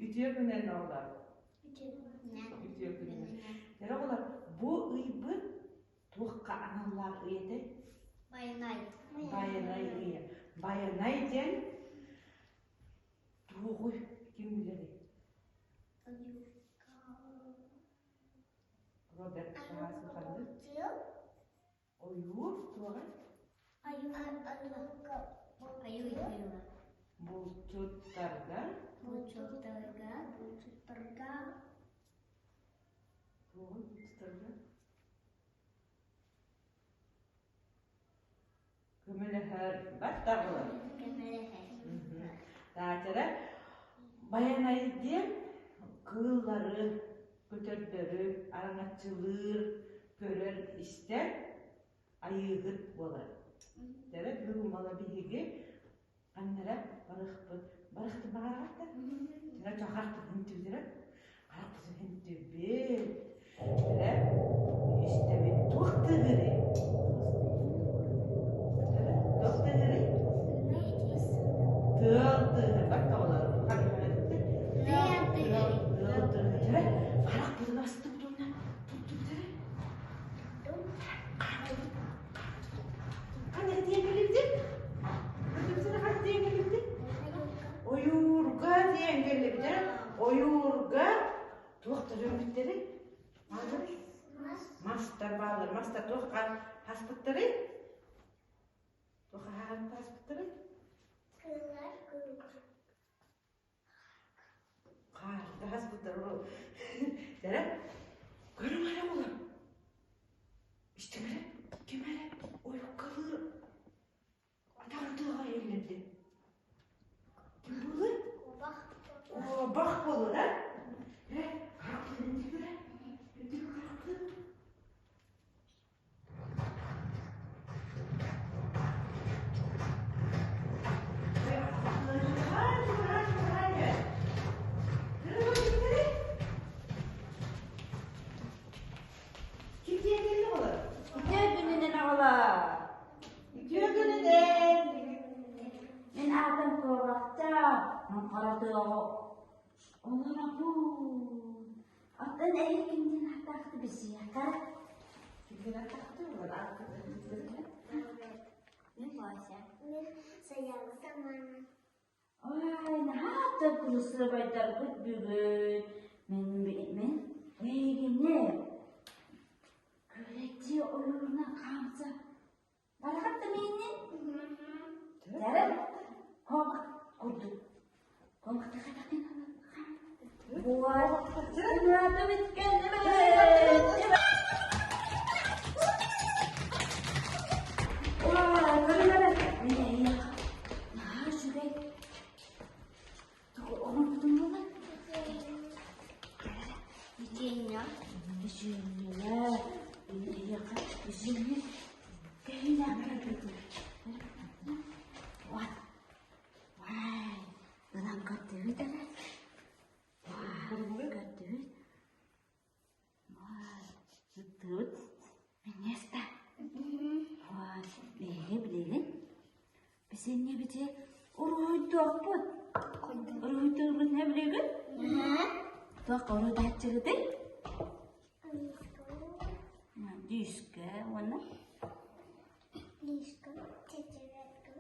Үтүө күнүнэн оҕолор. Үтүө күнүнэн. Дьэ оҕолор, бу ыйбыт туохха аналлаах ый этэй? Байанай. Байанай ыйа. Байанай диэн туоҕуй ким билэрий? Роберт Саҕасыханнык. Ойуур туоҕа? Булчуттарга. Булчуттарга. Булчуттарга. Туоҕуй булчуттарга? Көмөлөһөр. Баттаҕылар. Көмөлөһөр. Таатара Байанай диэн кыыллары, көтөрдөрү араҥаччылыыр, көрөр-истэр айыыһыт буолар. Дэрэ бүгүн бала биһиги ханнара барыахпыт барыахтын баҕараҕат да дэрэ чахартын хүнтүбүтэрэ харахпытын хүнтүбүт дэрэ истэбит туох тыгырый туох тыгырый тыал тыаһыр баттаҕалар тыал тыаһыр дэрэ харахпытын астыбыт уонна туттубут Ойуурга диэн кэллибитэ. Ойуурга туохтар өлбүттэрий? Мастар бааллар. Мастар туохха хаспыттарый? Туохха хаспыттарый? Хаарга хаспыттар ол. Дэрэ, көрүҥ эрэ оҕолор. Истиҥ эрэ, ким эрэ ойуккалыыр атаҕын тыаҕа иһиллэрдэ. Ким буолуой? Куобах буолуо, э? Э, харахпытын интик эрэ. Интик харахпытын. Үтүө күнүнэн оҕолор! Үтүө күнүнэн! Мин аатым Куобахча, Хоҥхоротуоҕу Олоробун. Оттон эһи кимдин ааттаахты билсиэххэ? Кимдин ааттаахты Мин Вася. Мин Саяна Самана. Ой, наһаа да кырасыабайдаргыт бүгүн. Мин мин эйигини күрэччи ойуурунан хаамса Барахат да мииннин? Дәрэ, куобах курдук. Куобахта хайдахтын Ылан көрдүбүт эрэ. Көрдүбүт. Ыттыбыт. Минньиэстэ. Биһиги билигин бисиннибити уруһуйдуохпут. Уруһуйдуурбут не билигин? Туох уруһуйдааччыгытый? Дүүскэ уонна Лишка, тетрадка.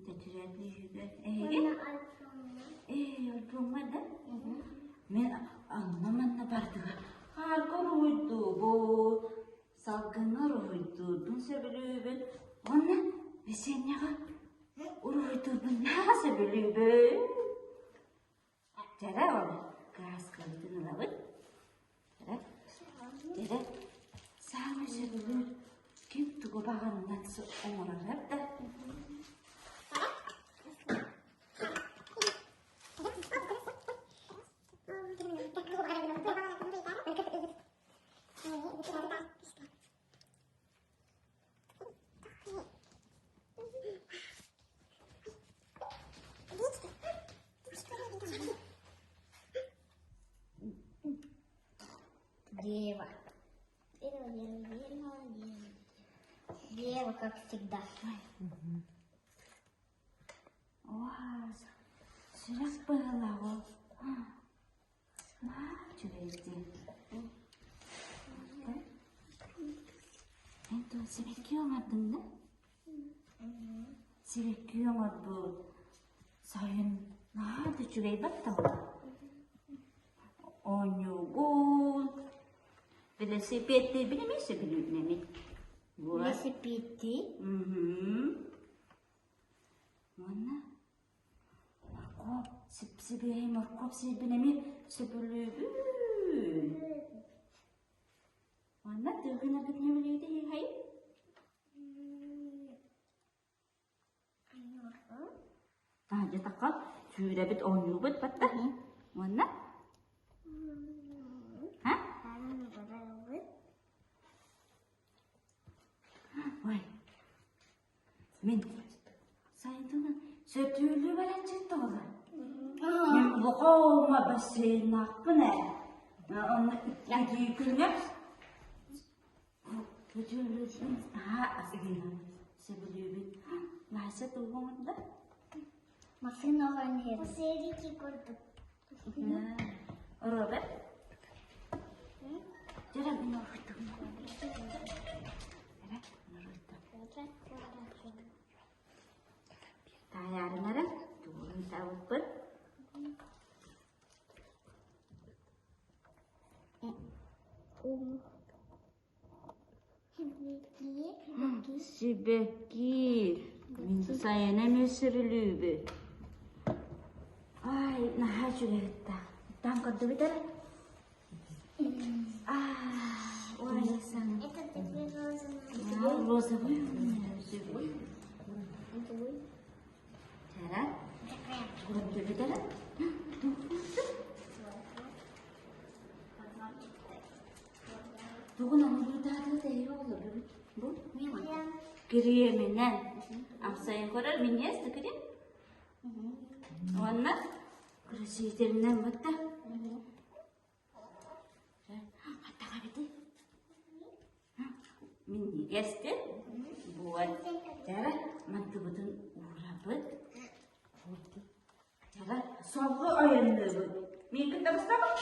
Тетрадь лиһигэ. Эһиги? Ээ, альбомҥа да? Мен анна манна бардыга хаарга уруһуйдуубут, салгыҥҥа уруһуйдуурбун сөбүлүүбүн. Уонна бэсиэнньэҕэ уруһуйдуурбун наһаа сөбүлүүбүн. Дьэрэ ол кырааскабытын ылабыт. Дьэрэ, дьэрэ, саамай сөбүлүүр ким тугу баҕарынан оҥорор да. Дерево. Дерево, дерево, дерево, дерево. Дерево, как всегда. Оо, сүрэх быһалаҕа. Үчүгэйдик. Эн туох сибэкки оҥордуҥ да? Сибэкки оҥорбут. Сайын наһаа да үчүгэй батталла. Оонньуугун. Велосипедтиибин эмиэ сөбүлүүбүн эмит. Велосипедтии? Уонна Моркуоп, сип-сибиэһэй моркуоп сиирбин эмиэ сөбүлүүбүн. Манна тыаҕын эргитинэ билиитэ хай? Таһырдьа тахха сүүрэбит, оонньуубут батта. Уонна? Ха? Ой, Мин сайдына сөтүөлүү бараччыт тоҕолор. Мин улахаҥҥа бассейнаахпын ээ. Онно икки күҥҥэ сөтүөлүүрбүн наһаа астынабын, сөбүлүүбүн. Вася тугу оҥордо? Машина оҕон иһэр. Серики курдук. Роберт? Дьэ, мин оргуттум. Таайаарынара тугун табыппын. Сибэкки. Мин сайын эмиэ сөбүлүүбүн. Ай, наһаа үчүгэй ыттаах. Ыттаан көрдүбүт эрэ? Это такой розовый. Розовый. Чара. Көрдүбүт эрэ? Тугун оҥоруутаатыгыт эһиги олорбут? Бу кириэминэн. Амсайын көрөр минньиэс да кириэм. Уонна красителинэн батта. Хаттаҕа эбитий? Минньигэстин. Буол. Дьэ, мантыбытын уурабыт. Дьэ, солго айанныыбыт. Мин кытта бастабыт.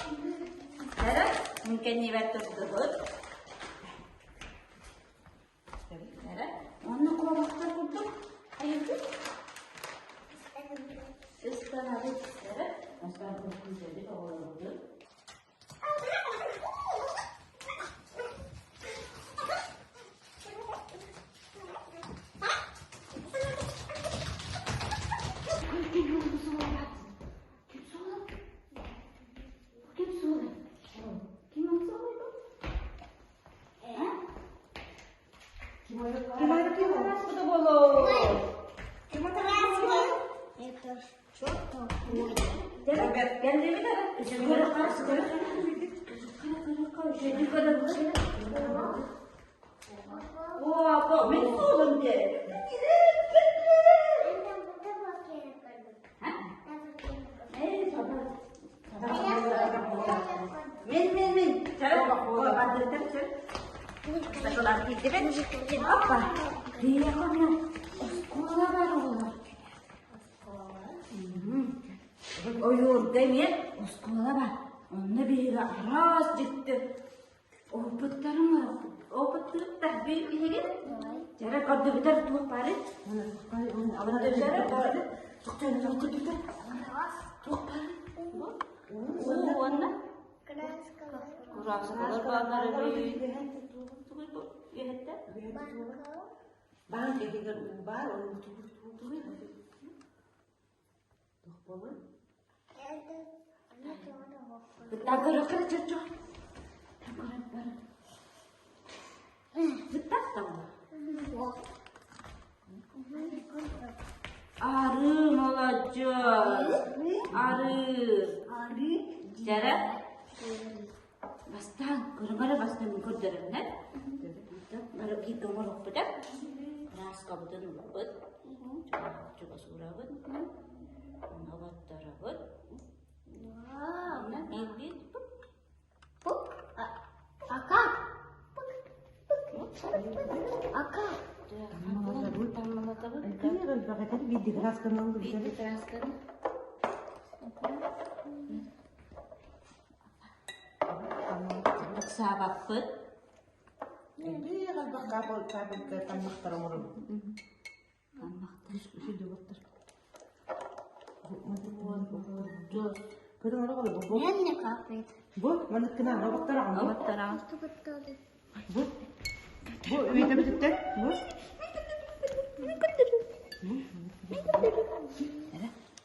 Дьэ, мин кэннибэр турдубут. Дьэ, онно куобахтар курдук айанныыбыт. Ыстанабыт. Дьэ, бастаан күүтэбит оҕолорбутун. Kim soğuk? Kim soğuk? Kim soğuk? Ким айрыкы боло? Ким Это что такое? О, мен суолум де. Мен, мен, мен. Опа. Оскуола бар оҕолор. Ойуурга эмиэ оскуола бар. Онно биһиги араас дьикти опыттарын опыттырыттар биһиги. Дьара көрдүбүтэр туох бары? Туох бары? Уонна Кураскалар бааллар эбит. Тугуй бу? Үөһэттэ? Баан кэһигэр уу баар, ол тугуй тугуй Туох буолуй? Такырыкыр чочо. Такырык Быттах там. Ары молодец. Ары. Ары. Дьэрэ. Бастаан көрүҥ бастаан көрдөрөннөр. Бары бииргэ оҥоруохпут ээ. Кырааскабытын ылабыт. Чугас уурабыт. Оҕотторобут. Биир-биир Пук. А как? А как? Биирди красканы. Ыксаабаппыт. Элбэх элбэх капелька таммахтар оҥоробут. Таммахтар. Үсүдү Көрүҥ оҕолор бу. Мен капает. Бу маныккына оҕоттор бу. Оҕоттор Бу. Бу үйэтэ Бу.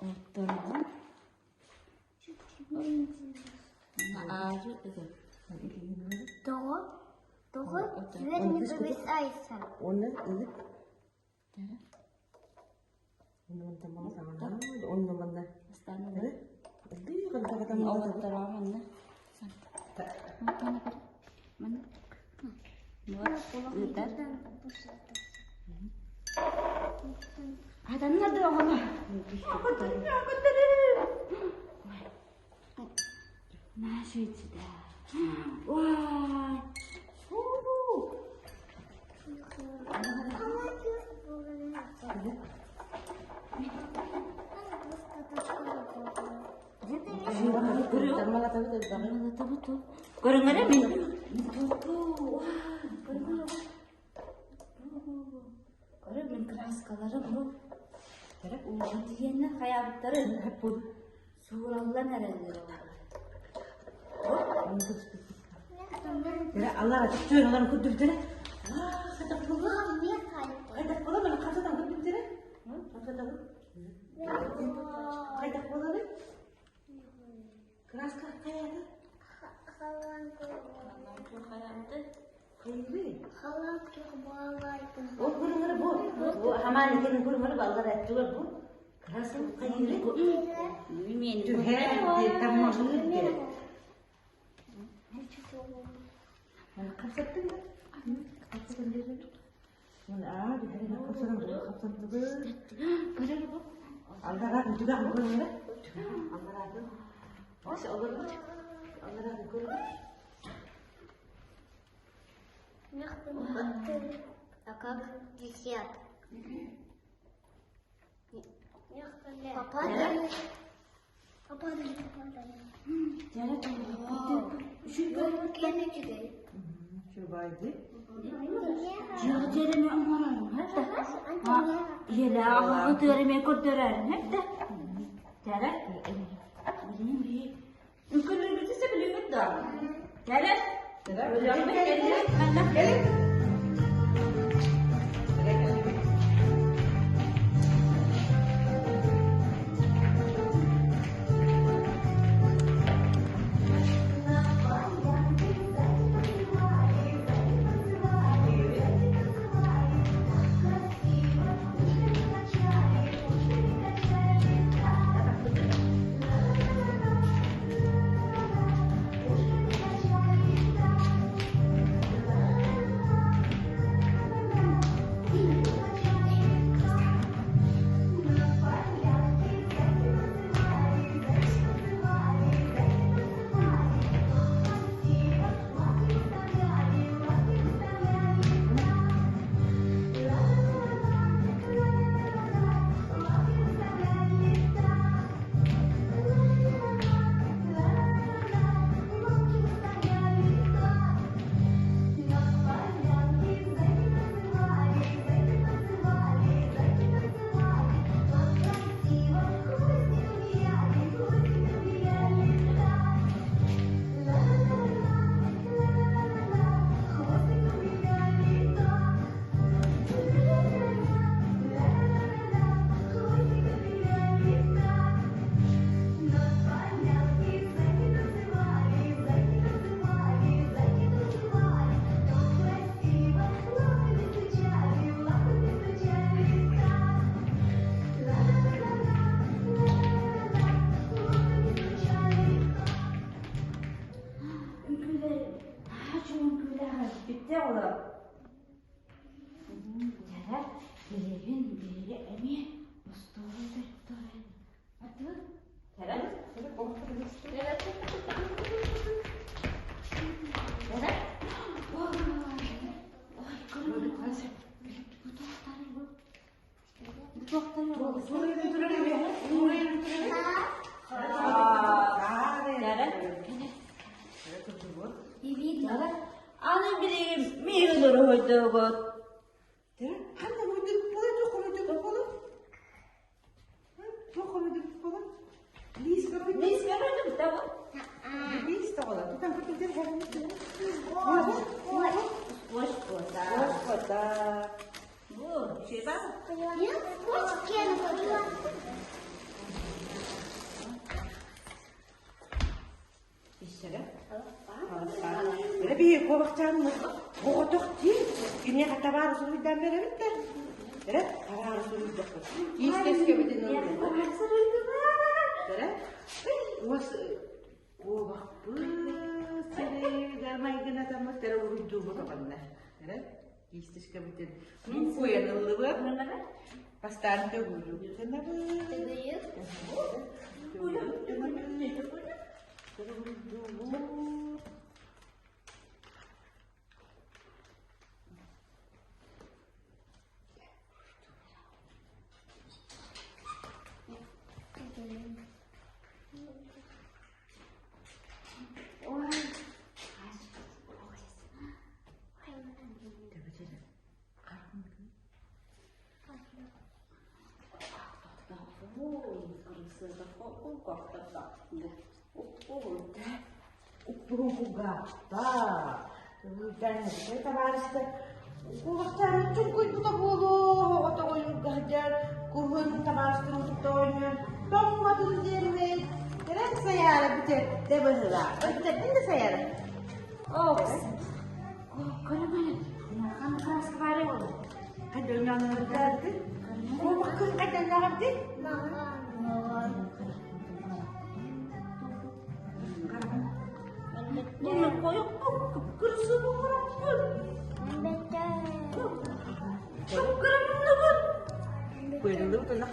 Оттор. Того, того, дверь не повисается. Оны ылып. Онно манна. Көрүҥ эрэ мин Көрө мин краскалары бу ууга тиийэннэр хайаабыттары суураллан эрэллэр Аллара түктүөр оларын көрдүрдүрэ. Хайдах була маны хамсатан көрдүрдүрэ. Хамсатан. Хайдах буолары? Краска хайааты? Хайыры. Ол көрүҥөрө бу. Бу хамаан иккин көрүҥөрө баллар әттүгэр бу. Краска хайыры. Мен Түһэр таммаһыыр де. Маны хамсаттың да? Хамсатан бердим. Маны аа биһэрин хамсатан хамсаттыбы. Көрөр бу. Алларатын түгэх көрүҥөрө. Алларатын. Ос олорбут. Алларатын көрүҥ. А как висят? Попадали. Попадали, попадали. Чубайды. Жиҕа оҥорорум хатта. Иэлэ аҕаҕы тыарыме көрдөрөрүм хатта. Тәрэ. Билин би. Үкүлүргүтүсэ билигит да. Тәрэ. Манна. Бүттэ олор. Дьара, билигин биһиги эмиэ остуолу төрүттөрөн аты Дьара, Дьара, ой, ой, көрүҥ, бу туохтарый бу? Бу туохтарый? Дара. Дара. Аны билигин миигин уруһуйдуугут. Ханна уруһуйдуубут буолар, туох уруһуйдуубут буолар? Туох уруһуйдуубут буолар? Лиис уруһуйдуубут. Лиис уруһуйдуубут да бу? Лиис тоҕолор. Тутан көрдүр Сквозь кота. Сквозь кота. Бу, шеба. Я сквозь кенгуру. Ищэрэ. Эрэ биһи куобахчааммыт оҕотох дии. Киниэхэ табаар суруйдаан бэрэбит да. Эрэ табаар суруйдахпыт. Киистэскэбитин ыллыбыт. Эрэ уос куобахпыт сирэйигэр майгынатаммыт эрэ уруйдуубут оҕоннор. Эрэ киистэскэбитин муккуйан ыллыбыт. Бастаан төгүрүк гынабыт. Төгүрүк. Төгүрүк гынабыт. Төгүрүк Укпугун кулгаахта, Уйдаан табаарыстар кулгахтаан чуҥкуйбута буолуо, оҕото ойуурга сылдьар, куһун табаарыстарын кытта оонньоон тоҥмотун диэммит, кэлэн сайаара бүтэрдэ быһыылаах. Бүтэрдин да сайаара.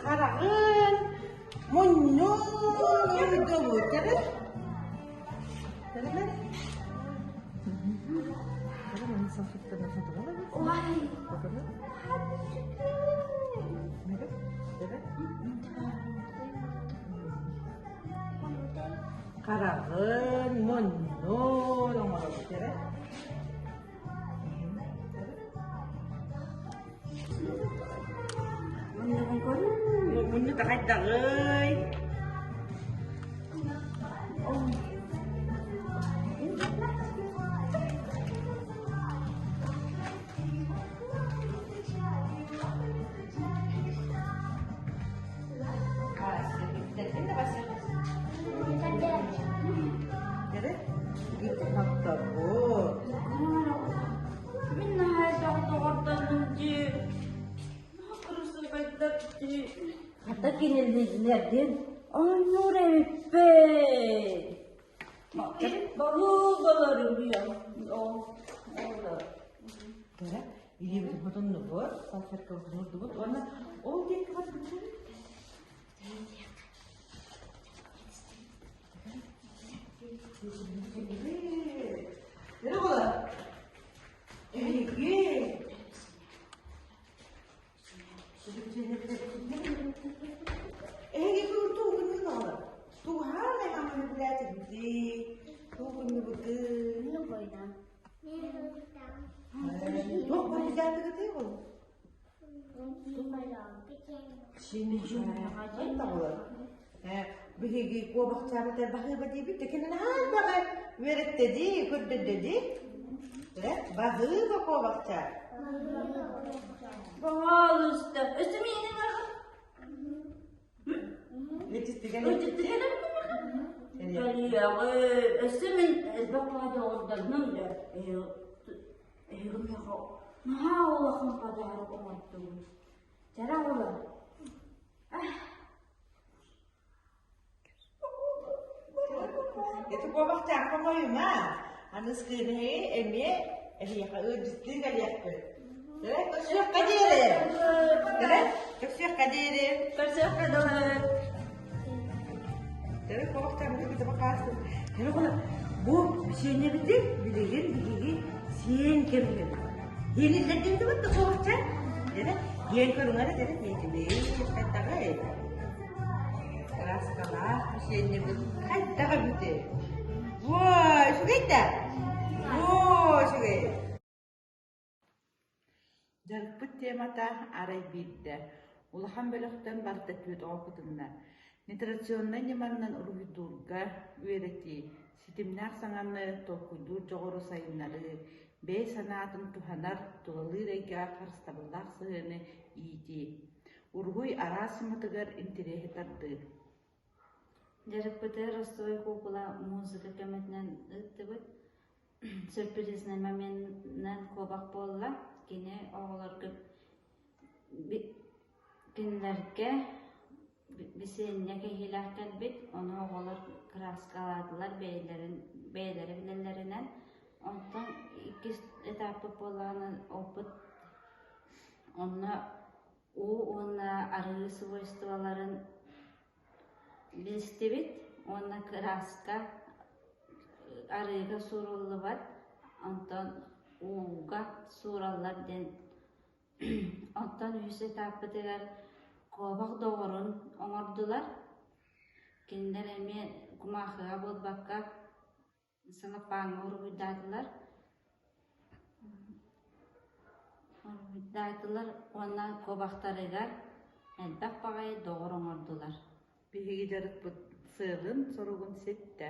Хараҕын мунньун уйдубут Хараҕын, муннун оҥоробут эрэ. Мунну хайдаҕый? Мин наһаа доҕордоннум дии. Хата кинилэрдин оонньуур эбиппин. Тура илиибитин хотоннубут, салфеткабытын уурдубут уонна ол диэки барбытын Эһиги Эһиги тугуннун оҕолор? Туһаан эһэҥҥин билээтибитий? Тугуннубутун? Туох барыйдаатыгытый ол? Биһиги куобахчаабытар баһыыба диэбит да кинини хаалбаҕа үөрэттэ дии, көрдөрдө дии. Баһыыба куобахчаа. Пожалуйста, өссө миэнин аҕа. Өтүттүгэн Кэлиэҕи, өссө мин элбэх доҕордоннум да, эһиги миэхэ наһаа улахан подарок оҥордугут. Чара оҕолор. Ити куобахчаахха хойума. Аны скыыныһы эмиэ эһиэхэ ыалдьыттыы кэлиэхпит. Көрсүөххэ диэри. Көрсүөххэ диэри. Көрсүөххэ дылы. Төрө куобахчаахпытын кытта бакаастын. Бу сиэннэбитин билигин биһиги сиэн кэмҥэ Диэниллэрдин да куобахчаан. Диэн көрүҥ эрэ дэрэ диэтибит. Хайдаҕай? Кырааскалаах. Бисиэнньэбит хайдах эбитий? Воо, үчүгэй да? Воо, үчүгэй. Дьарыкпыт темата арай биирдэ. Улахан бөлөхтөн барыта түөрт оҕо кытынна. Нетрационнай ньыманан уруһуйдуурга үөрэтии, ситимнээх саҥаны толкуйдуур дьоҕуру сайыннарыы, бэйэ санаатын туһанар, тулалыыр эйгэҕэ харыстабыллаах сыһыаны иитии. Уруһуй араас ньыматыгар интэриэһи тардыы. Дьарыкпытыгар ростовой куукула музыка көмөтүнэн ыыттыбыт. Сюрпризнай моментынан куобах буолла. Кини оҕолорго кинилэргэ бисиэнньэ кэһиилээх кэлбит, ону оҕолор кырааскалаатылар бэйэлэрин бэйэлэрэ билэллэринэн. Онтон иккис этаппыт буоллаҕына опыт онно уу уонна арыы свойстволарын билистибит уонна кырааска арыыга сууруллубат, онтон ууга суураллар диэн. Оттон үһүс этаппытыгар куобах доҕорун оҥордулар. Кинилэр эмиэ кумаахыга буолбакка Салапааҥҥа уруһуйдаатылар. Уруһуйдаатылар уонна куобахтарыгар элбэх баҕайы доҕор оҥордулар. Биһиги дьарыкпыт сыалын, соругун ситтэ.